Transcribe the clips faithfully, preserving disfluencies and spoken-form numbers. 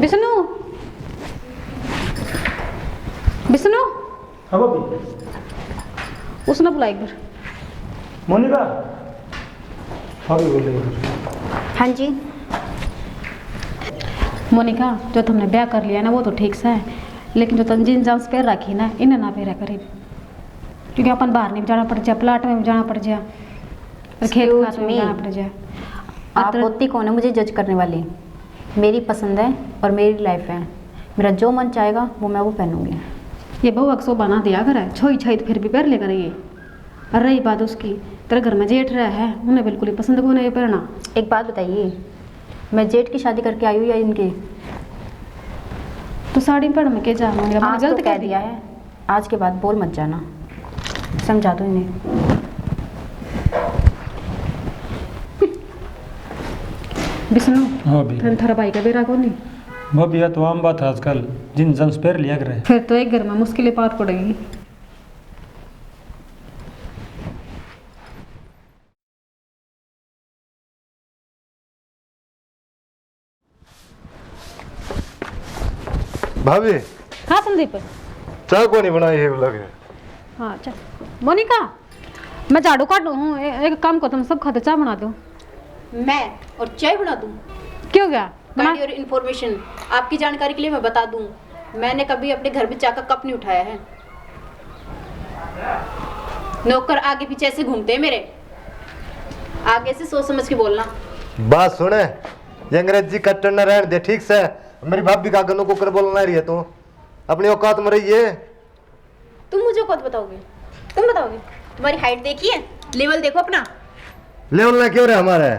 विष्णु, विष्णु। हाँ भाभी। उसने बुला एक बार। मोनिका। भाभी बोल रही है। हाँ जी। मोनिका, जो तुमने ब्याह कर लिया ना, वो तो ठीक सा है, लेकिन जो तुम जींस जांस पहन रखी ना, इन्हें ना पहरा करे, क्योंकि अपन बाहर नहीं जाना पड़ जा, प्लाट में भी जाना पड़ जा, और खेत Excuse खात में me. जाना पड़ जा। आप अतर- होती कौन है मुझे जज करने वाली? मेरी पसंद है और मेरी लाइफ है, मेरा जो मन चाहेगा वो मैं वो पहनूंगी। ये बहू अक शोभा ना दिया करे, छोई छाई तो फिर भी पहन ले करे ये। और रही बात उसकी, तेरे घर में जेठ रहा है, उन्हें बिल्कुल ही पसंद को नहीं पहनना। एक बात बताइए, मैं जेठ की शादी करके आई हूँ या इनकी? तो साड़ी पहन में के जा, मैंने आज गलत तो कह दिया है, आज के बाद बोल मत जाना, समझा दो इन्हें। विष्णु, हाँ भाभी। थारा भाई का बेरा को नहीं? भाभी, या तो आम बात है आजकल, जींस जांस पहन लिया करे। फिर तो एक घर में मुश्किलें पार पड़ेगी। भाभी। हाँ संदीप। चाय कोनी बनाई है लगे। हाँ, अच्छा। मोनिका, मैं झाड़ू काटू हूँ, ए-, एक काम को, तुम सब खाते चाय बना दो। मैं और चाय बना दूँ? क्यों गया? काइंड योर इन्फॉर्मेशन, आपकी जानकारी के लिए मैं बता दूं, मैंने कभी अपने घर में चाय का कप नहीं उठाया है। नौकर आगे पीछे ऐसे घूमते हैं मेरे, आगे से सोच समझ के बोलना। बात सुने, ये अंग्रेजी कट्टन न रहन दे, ठीक से? मेरी भाभी का आगे नौकर बोलना रही है तू, अपनी औकात में रहिए। तुम मुझे खुद बताओगे? तुम बताओगे? तुम्हारी हाइट देखी है? लेवल देखो अपना। लेवल ना क्यों रहे हमारा?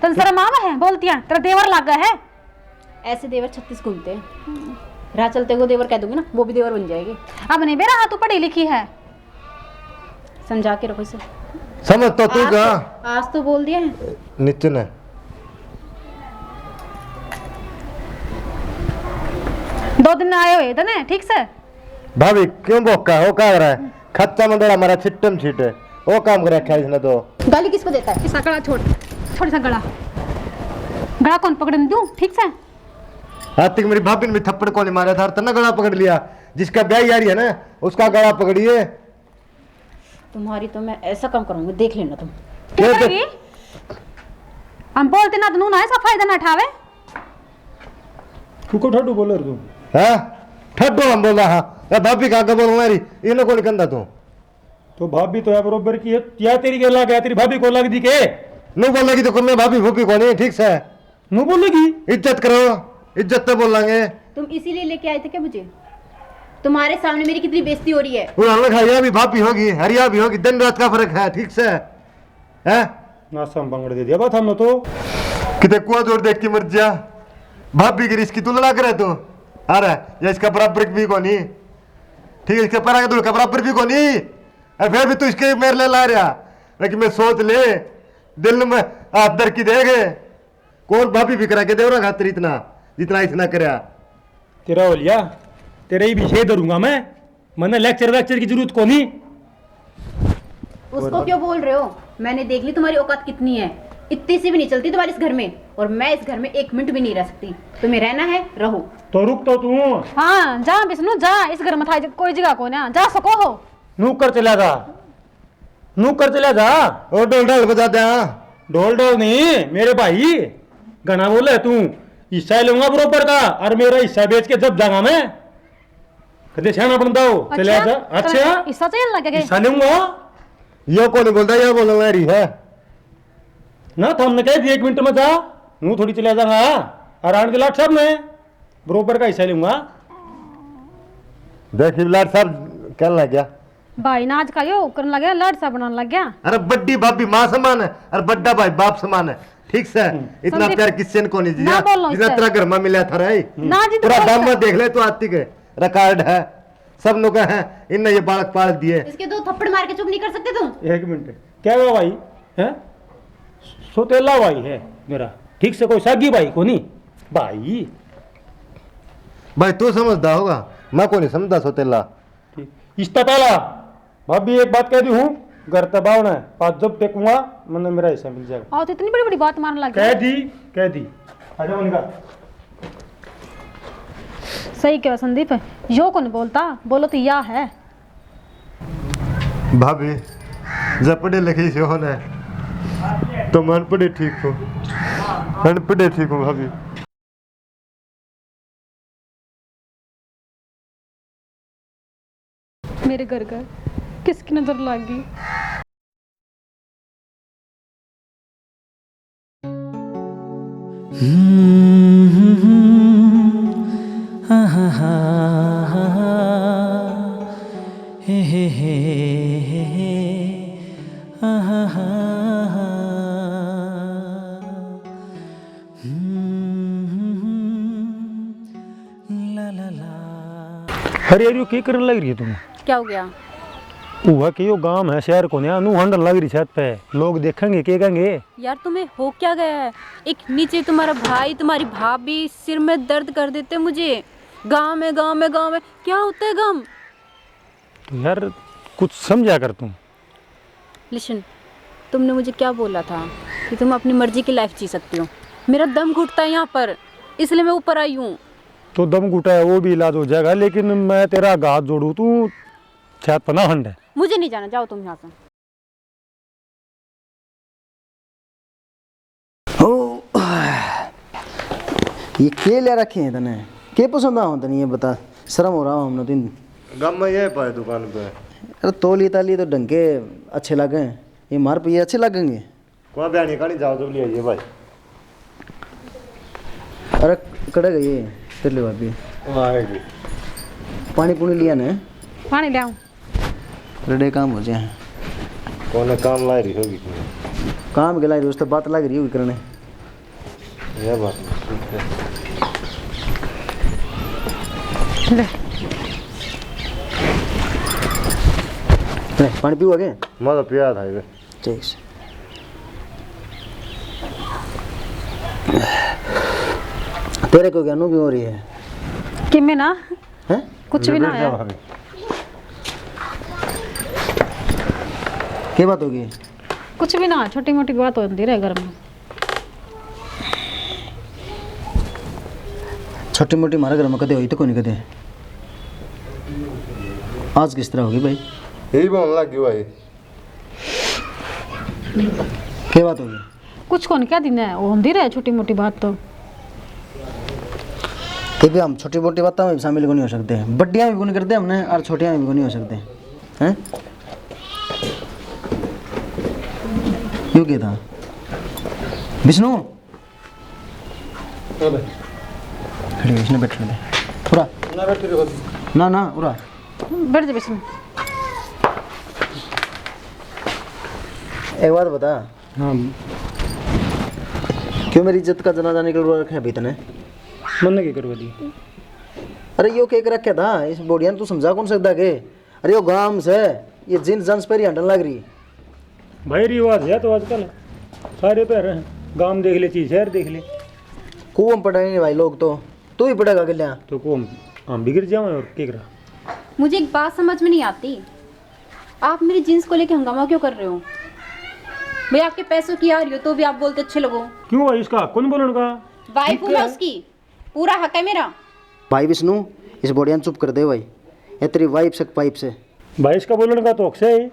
तन शर्म आवे है बोलती है, तेरा देवर लागा है। ऐसे देवर छत्तीस घूमते हैं। राह चलते को देवर कह दूंगी ना, वो भी देवर बन जाएगी। अब नहीं बेरा, हाँ, तू पढ़ी लिखी है। समझा के रखो इसे। समझ तो तू आज जा। तो, आज तो बोल दिया है। नीचे ने। दो दिन आए हुए थे ना, ठीक से? भाभी, क्यों भौंका हो, का हो रहा है? खच्चा मंदड़ा मारा छिट्टम छिट। वो काम कर रखा है इसने तो। गाली किसको देता है? इसका गला छोड़, छोड़ इसका गला। गला कौन पकड़न दूं, ठीक से? आज तक मेरी भाभी ने भी थप्पड़ कौन मारा था, तन्ने गला पकड़ लिया। जिसका ब्याह यारी है ना, उसका गला पकड़िए। तुम्हारी तो मैं ऐसा काम करूंगी, देख लेना तुम। क्या क्या तो करेगी? हम बोलते ना तो नू ना ऐसा फायदा ना उठावे। तू को ठड्डू बोले रे तू? हाँ? ठड्डू हम बोला, हाँ। ए, भाभी का आगे बोलना रही, इन्हें कौन कहंदा तू? तो भाभी तो या बरोबर की है, या तेरी के लाग है, तेरी भाभी को लाग दी के? नू बोलेगी तो मैं भाभी भूभी को नहीं, ठीक से? नू बोलेगी? इज्जत करो, इज्जत तो बोलांगे। तुम इसीलिए लेके आए थे क्या मुझे? तुम्हारे सामने मेरी कितनी बेइज्जती हो रही है। वो हमें खाया भी भाभी होगी, हरिया भी होगी, दिन रात का फर्क है, ठीक से? हैं? नासा में बंगड़ दे दिया बात हमने तो। किते कुआ जोड़ देख के मर जा। भाभी की रिश्की तू लड़ा करे तू। अरे, या इसका बराबर भी कोनी। ठीक है, इसके परा के धूल का बराबर भी कोनी। अरे फिर भी तू इसके मेरे ले ला रहा। लेकिन मैं सोच ले, दिल में हाथ धर के देख। कौन भाभी भी करा के देवरा खातिर इतना, जितना इसने करया? तेरा हो लिया, तेरे ही विषय धरूंगा मैं। मन्ने लेक्चर वेक्चर की जरूरत कोनी। उसको क्यों बोल रहे हो? मैंने देख ली तुम्हारी औकात कितनी है। इतनी सी भी नहीं चलती तुम्हारे इस घर में, और मैं इस घर में एक मिनट भी नहीं रह सकती। तुम्हें रहना है, रहो। तो रुक तो तू। हाँ, जा विष्णु, जा। इस घर में था कोई जगह को ना, जा सको हो। नौकर चला जा। नौकर चला जा। ओ ढोल ढाल बजा दे। ढोल ढाल नहीं मेरे भाई, घना बोले तू। हिस्सा लूंगा बरोबर का, और मेरा हिस्सा बेच के जब जागा मैं, कदे सियाना बनता हो, चले अच्छा? जा। अच्छा? हिस्सा चाहिए लगे के? हिस्सा लूंगा। यो कौन बोलता, यो बोलने वाली है। ना, तो हमने कह दिया एक मिनट में जा, हूँ थोड़ी चले जाऊंगा। और आन के लाट साहब ने बरोबर का हिस्सा लूंगा। देख, लाट साहब कहने लग गया। भाई ना आज का यो करने लग गया, लाट साहब बनाने लग गया। अरे बड्डी भाभी माँ समान है और बड्डा भाई बाप समान है, ठीक से? हम्म। इतना संदीप, प्यार किससे ने कोनी ना दिया, बोलो जितना इससे। तेरा घर में मिला था रे। ना जी, तो पूरा बोलो गांव में इससे। देख ले तू, आती के रिकॉर्ड है, सब लोग हैं, इनने ये बालक पाल दिए। इसके दो थप्पड़ मार के चुप नहीं कर सकते तुम? एक मिनट, क्या हुआ भाई? हैं? सोतेला भाई है मेरा, ठीक से कोई सागी भाई कोनी भाई। भाई तू समझदा होगा, मैं कोनी समझदा सोतेला। ठीक। इसका पहला भाभी एक बात कह दी हूँ, घर तक बावना है, पाँच जब टेकूंगा, मैंने मेरा हिस्सा मिल जाएगा। आओ तो इतनी बड़ी बड़ी बात मारने लग कह गए। दी, कह दी। आ जाओ निकाल। सही कह संदीप, यो कौन बोलता, बोलो तो या है। भाभी, जब पढ़े लिखे से हो ना, तो मैं अनपढ़े ठीक हूँ, अनपढ़े ठीक हूँ भाभी। मेरे घर का किसकी नजर लग गई? अरे यार, यो के करने लग रही है तुम? क्या हो गया? हुआ कि यो गांव है, शहर को नया, नू हांडन लग रही छत पे। लोग देखेंगे, के कहेंगे? यार, तुम्हें हो क्या गया है? एक नीचे तुम्हारा भाई, तुम्हारी भाभी सिर में दर्द कर देते मुझे। गांव में, गांव में, गांव में, क्या होता है गांव? तो यार, कुछ समझा कर तू। लिसन, तुमने मुझे क्या बोला था कि तुम अपनी मर्जी की लाइफ जी सकती हो? मेरा दम घुटता है यहाँ पर, इसलिए मैं ऊपर आई हूँ। तो दम घुटा है, वो भी इलाज हो जाएगा, लेकिन मैं तेरा हाथ जोड़ू, तू छत पे ना हंड। मुझे नहीं जाना, जाओ तुम यहाँ से। ओ, ये के ले रखे हैं तने? के पसंद आओ तने, ये बता। शर्म हो रहा हो हमने तो इन गाम में ये पाए दुकान पे। अरे, तौली ताली तो ढंग के अच्छे लगे, ये मार पे ये अच्छे लगेंगे? कौन बयानी कहानी जाओ जब ले आइए भाई। अरे, कड़े गई तेरे लिए भाभी? आएगी। पानी पुनी लिया ने? पानी ले आऊं। रडे काम हो जाए। कौन काम ला रही होगी? काम के ला रही, उस तो बात लग रही होगी करने। यह बात नहीं, ठीक है। ले। ले, पानी पीओगे? मैं तो पिया था ये। ठीक से। तेरे को क्या नू क्यों हो रही है? किमे ना? हैं? कुछ भी ना आया। के बात होगी? कुछ भी ना, छोटी मोटी बात होती रहे घर में। छोटी मोटी हमारे घर में कदे हुई तो कोनी कदे। आज किस तरह होगी भाई? यही बोलने लग गई भाई। के बात होगी? कुछ कौन क्या दिन है, होंदी रहे छोटी मोटी बात तो। ये भी हम छोटी मोटी बातों में शामिल को नहीं हो सकते, बड्डियां भी को नहीं करते हमने और छोटियां भी को नहीं हो सकते हैं। क्यों क्या था विष्णु? हाँ भाई। खड़ी हो, इसने बैठने दे। उरा। ना बैठ रही होती। ना, ना, उरा। बैठ जा विष्णु। एक बात बता। हाँ। क्यों मेरी इज्जत का जनाजा निकलवा रखा है अभी तने? मन ने के करवा दी? अरे यो के रखा था, इस बोडिया ने तू समझा कौन सकता के? अरे यो गांव से, ये जींस जींस पहरी हंडन लग रही। भाई रिवाज है तो आजकल सारे पहरे हैं। गांव देख ले, चीज शहर देख ले। कुओं पड़े नहीं भाई लोग तो, तू ही पड़ेगा गलियां। तो को हम, हम बिगड़ जावे और के करा? मुझे एक बात समझ में नहीं आती, आप मेरी जींस को लेके हंगामा क्यों कर रहे हो? मैं आपके पैसों की आ रही हो तो भी आप बोलते अच्छे लगो। क्यों भाई, इसका हक कौन बोलने का? वाइफ हूँ मैं उसकी, पूरा हक है मेरा। भाई विष्णु, इस बोडिया ने चुप कर दे भाई, ये तेरी वाइफ से पाइप से। भाई इसका बोलने का तो हक से है।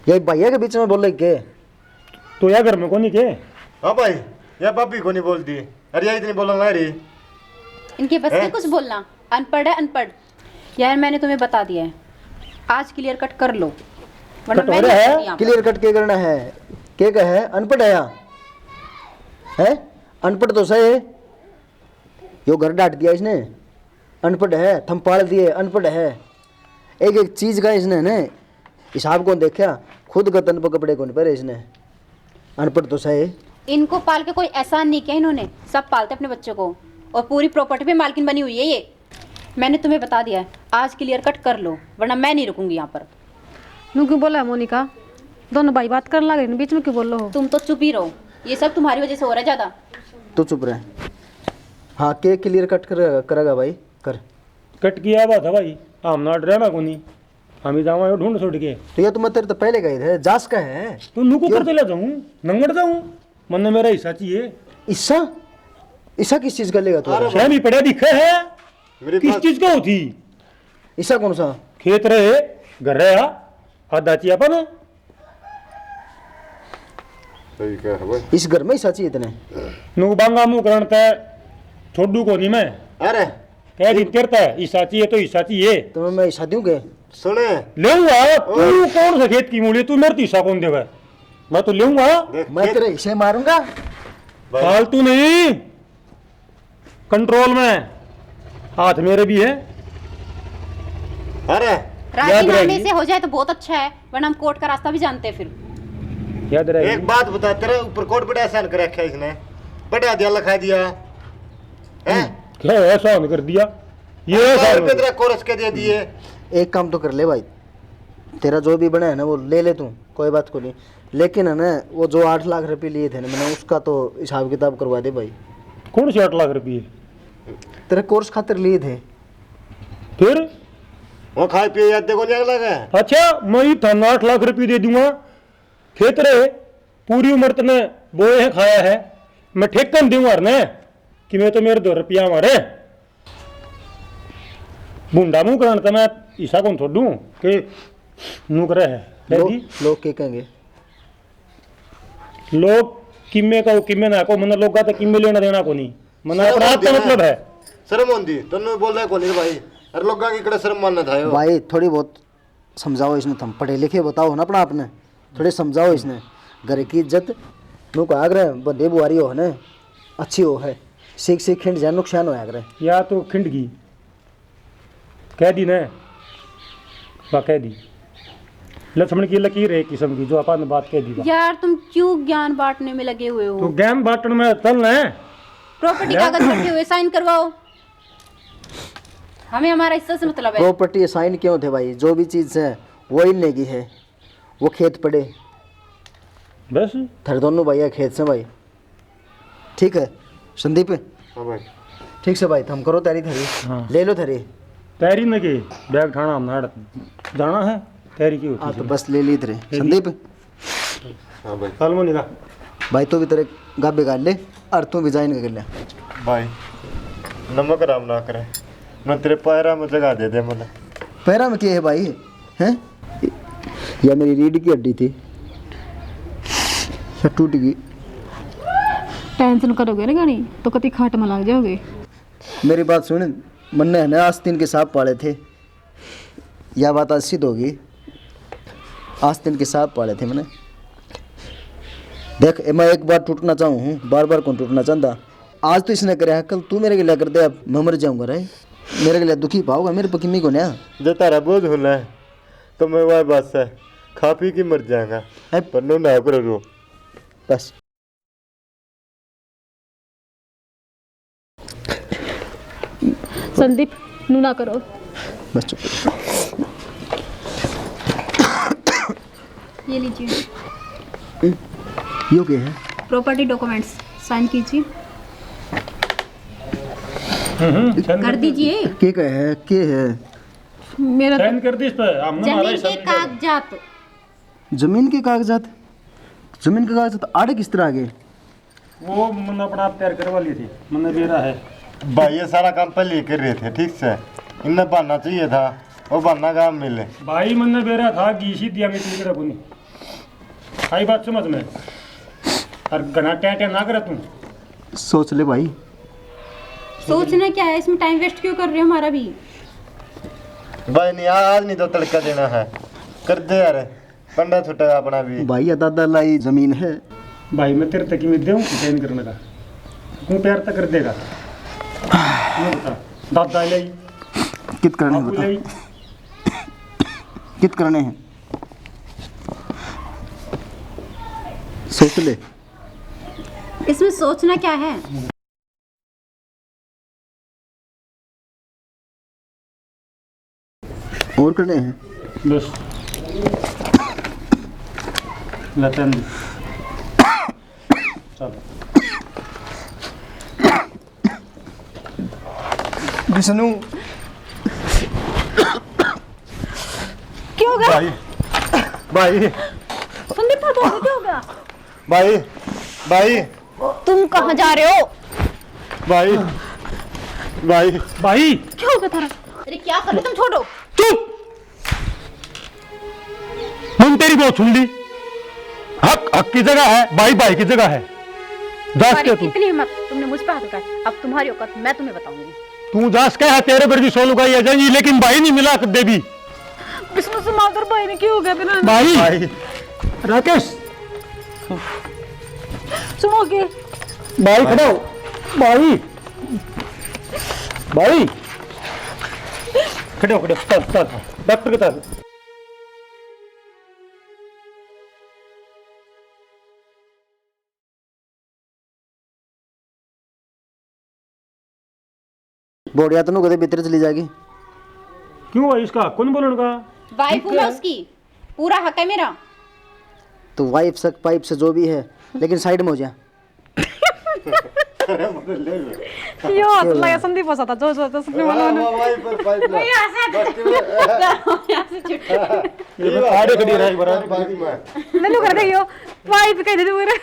ये भैया के बीच में बोले के? तो या घर में कोनी के? हाँ भाई, या भाभी कोनी बोलती। अरे या इतनी बोलने लग रही। इनके बस के हैं? कुछ बोलना, अनपढ़ है अनपढ़। यार मैंने तुम्हें बता दिया है, आज क्लियर कट कर लो, वरना कट हो मैं रहा नहीं है। यहाँ पर। क्लियर कट के करना है? के कहे अनपढ़ है या? है? अनपढ़ तो सही है। यो घर डांट दिया इसने, अनपढ़ है, थम पाल दिए, अनपढ़ है। एक एक चीज का इसने ने हिसाब को देखा, खुद का तन पर कपड़े कौन पहरे इसने, अनपढ़ तो सही। इनको पाल के कोई एहसान नहीं किया इन्होंने, सब पालते अपने बच्चों को, और पूरी प्रॉपर्टी पे मालकिन बनी हुई है ये। मैंने तुम्हें बता दिया है, आज क्लियर कट कर लो, वरना मैं नहीं रुकूंगी यहाँ पर। नू क्यों बोला है मोनिका? दोनों भाई बात करने लग रहे हैं, बीच में क्यों बोल रहे हो? तुम तो चुप ही रहो, ये सब तुम्हारी वजह से हो रहा है ज्यादा। तू चुप रह। हाँ, के क्लियर कट कर, करेगा भाई? कर। कट किया बात है भाई, हम ना डराना कोनी, हम ही जावा यो ढूंढ छोड़ के। तो ये तो मैं तेरे तो पहले गए थे, जास का है। तो नू को क्यों? कर चला जाऊं, नंगड़ जाऊं, मन्ने मेरा हिस्सा चाहिए। हिस्सा? हिस्सा किस चीज का लेगा तू? अरे सहमी पड़ा दिखे है। मेरी किस बात चीज का होती? ईसा कौन सा? खेत रहे, घर रहा, आधा चिया पाना। सही कह भाई। इस घर में ईसा चाहिए इतने। नु बांगा मुंह करण तै छोड़ू को नहीं मैं। अरे। कह दी तेरे तै ईसा चाहिए तो ईसा चाहिए। तो मैं ईसा दूं के? सुने। लेऊंगा, तू ओए। कौन सा खेत की मूली, तू मेरे तै ईसा कौन देवे? मैं तो लेऊंगा। देख, मैं खेत तेरे ईसे मारूंगा। भाई। फालतू नहीं। कंट्रोल में, हाथ मेरे भी है। अरे। याद राजीनामे रहेगी। से हो जाए तो बहुत अच्छा है, वरना हम कोर्ट का रास्ता भी जानते हैं फिर। याद रहेगी। एक बात बता, तेरे ऊपर कोट बड़ा एहसान कर रखा है इसने, बड़ा दिया, लिखा दिया, हैं? क्या एहसान कर दिया? ये हजार एहसान रुपये तेरा कोरस के दे दिए। एक काम तो कर ले भाई, तेरा जो भी बना है ना, वो ले ले तू, कोई बात को नहीं। लेकिन है ना, वो जो आठ लाख रुपए लिए थे ना मैंने, उसका तो हिसाब किताब करवा दे भाई। कौन से आठ लाख रुपए? तेरे कोर्स खातिर लिए थे। फिर? वो खाए पिए याद देखो नहीं लगा। अच्छा, मैं ही थाने आठ लाख रुपए दे दूंगा। खेत रहे, पूरी उम्र तने बोए हैं, खाया है, मैं ठेकन दूं हर ने कि मैं तो मेरे दो रुपया मारे। भूंडा मुंह करण तै मैं ईसा कौन थोड़ू के नू करे है। कह लो-, दी। लोग के कहेंगे? लोग किम्मे का, किम्मे ना को, मन्ने लोगा तै किम्मे लेना देना को नहीं। मन्ने शर्म अपना आप होती तै है। मतलब है। शर्म होती, तन्नू बोलना को नहीं भाई। अरे लोगा की कड़े शर्म मानना था यो। भाई, थोड़ी बहुत समझाओ इसने, थम पढ़े लिखे बताओ ना अपना आपने, थोड़े समझाओ इसने। घर की इज्जत नु कहा करे, बंदे बुआरी हो ने, अच्छी हो है, सीख सीख खिंड जा, नुकसान होया करे। या तो खिंड गई, कह दी ने, वाह कह दी। लक्ष्मण की लकीर है एक किस्म की, जो अपन ने बात कह दी। यार, तुम क्यों ज्ञान बांटने में लगे हुए हो? तो ज्ञान बांटने में चल ने। प्रॉपर्टी कागज इकट्ठे हुए, साइन करवाओ। हमें हमारा हिस्सा से मतलब है। प्रॉपर्टी साइन क्यों थे भाई? जो भी चीज है वो ही लेगी है। वो खेत पड़े। बस। थारे दोनों भाई है खेत से भाई। ठीक है संदीप? हाँ भाई। ठीक से भाई, थम करो तैयारी थारी। हाँ। ले लो थारी। तैयारी न के, बैग ठाणा हम नाड़ जाना है, तैयारी की होती हाँ, तो है। बस ले ली तेरे। ले ली। संदीप? हाँ भाई। चल मुनीरा। भाई, तू भी तेरे गाबे गाल ले, और तू भी ज्वाइन कर ले। भाई, नमक राम ना करे, मैं तेरे पैरा में जगह दे दे मने। पैरा में क्या है भाई? हैं? या मेरी रीढ़ की हड्डी थी, या टूट गई। टेंशन करोगे ना घणी, तो कती खाट में लग जाओगे। मेरी बात सुन, मन्ने है ना आस्तीन के सांप पाले थे, या बात आज सिद्ध होगी। आस्तीन के सांप पाले थे मैंने। देख, ए, मैं एक बार टूटना चाहूँ हूँ, बार बार कौन टूटना चाहता। आज तो इसने करे, कल तू मेरे गले कर दे, अब मैं मर जाऊंगा रे। मेरे गले दुखी पाओगा, मेरे पकी मी को ना। जे तारा बोझ होना है, तो मैं वह बस है, खा पी के मर जाएगा। ए, पर नो ना करो रो। बस। संदीप, नू ना करो। बस चुप। ये लीजिए। यो क्या है? प्रॉपर्टी डॉक्यूमेंट्स साइन कीजिए। हम्म, हम्म, साइन कर कर दे। दीजिए। के का है? के है? मेरा तो साइन कर दी इस पे, हमने हमारा जमीन हिस्सा के मिल जाएगा। कागजात। जमीन के कागजात? जमीन के कागजात आड़े किस तरह आ गए? वो मैंने अपना आप तैयार करवा लिए थे, मैंने बेरा है। भाई, ये सारा काम पहले ही कर रहे थे, ठीक से। इन्हें बहाना चाहिए था, वो बहाना काम मिले। भाई, मैंने बेरा था, घी सी दिया, मैं इतनी तरह को नहीं। आई बात समझ में? और घना टै टै ना करे तू। सोच ले भाई। सोचना क्या है इसमें, टाइम वेस्ट क्यों कर रहे हो हमारा भी? भाई, नहीं, आज नहीं तो तड़का देना है, कर दे यार। पंडा छुटेगा अपना भी। भाई, ये दादा लाई जमीन है। भाई, मैं तेरे तक ही दे हूँ, चैन करने का। तू प्यार तक कर देगा। मैं बता, दादा लाई। कित करने बापू बता। लाई। कित करने हैं? सोच ले। इसमें सोचना क्या है? और करने हैं? बस। लतन। चल। विष्णु। क्या हो गया? भाई। भाई। संदीप, क्या हो गया? भाई। भाई। तुम कहाँ जा रहे हो? भाई, भाई। भाई। क्या हो गया थारा? अरे क्या कर रहे तुम, छोड़ो। चुप। मैंने तेरी बहुत सुन ली। हक हक की जगह है, भाई भाई की जगह है। जास तुम्हारी क्या तू? कितनी हिम्मत, तुमने मुझ पे हाथ उठाया। अब तुम्हारी औकात मैं तुम्हें बताऊंगी। तू जास क्या है, तेरे पर भी सौ लुगाई आ जाएंगी, लेकिन भाई नहीं मिला कर देवी। विष्णु से मातर भाई ने क्या हो गया तेरा? भाई। भाई। राकेश। सुनो के? भाई खड़े हो। भाई। भाई। खड़े हो, खड़े हो। चल, चल। डॉक्टर के चल। बोडिया तो नु कदे भीतर चली जाएगी। क्यों भाई, इसका हक कौन बोलने का? वाइफ हूँ मैं उसकी, पूरा हक है मेरा। तो वाइफ सक पाइप से जो भी है, लेकिन साइड में हो जा। यो हंस लगा, संदीप हंसा था, जो, जो, जो, संदीप वाला ना। वाइफ पर पाइप में। ये हंसा था। बस क्यों? यहाँ से छुट्टी। ये आड़े खड़ी रह एक बार। पाइप में। नन्नू कर दे यो, वाइफ कह दे तू मेरे।